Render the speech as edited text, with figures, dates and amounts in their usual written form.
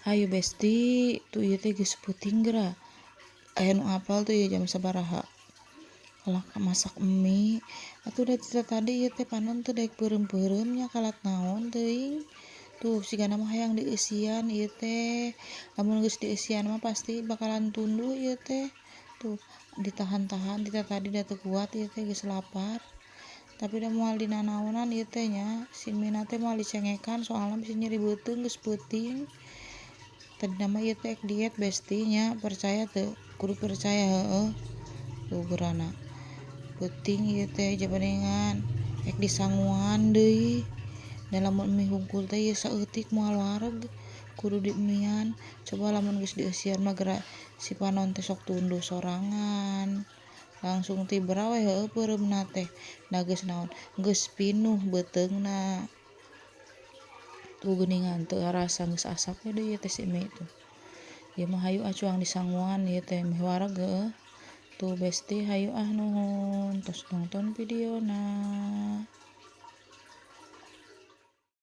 Hayu besti, tuh ieu teh geus peuting geura. Aya nu apal tuh ieu jam sabaraha. Kalah masak mie atuh da ti tadi ieu teh panon teu daek peureum-peureum nya kalat naon teuing. Tuh sigana mah hayang dieusian ieu teh. Lamun geus dieusian mah pasti bakalan tunduh ieu teh. Tuh ditahan-tahan ti tadi da teu kuat ieu teh geus lapar. Tapi da moal dinanaonan ieu teh nya, si mie teh moal dicengekan soalna bisa nyeri beuteung geus peuting. Tadina mah ieu teh ek diet besti nya, percaya teu? Kudu percaya heueuh. Tuh geurana. Peuting ieu teh jabaneungan ek disanguan deui. Da lamun mie hungkul teh ieu saeutik moal wareg, kudu diemian. Coba lamun geus dieusian mah geura si panon teh sok tunduh sorangan. Langsung tibra we heueuh peureumna teh. Da geus naon? Geus pinuh beuteungna. Tuh geuningan teu arasa geus asak we deui ieu teh si mie tuh. Ieu mah hayu ah cuang disanguan ieu teh meh wareg heueuh. Tuh besti hayu ah nuhun tos nonton videona.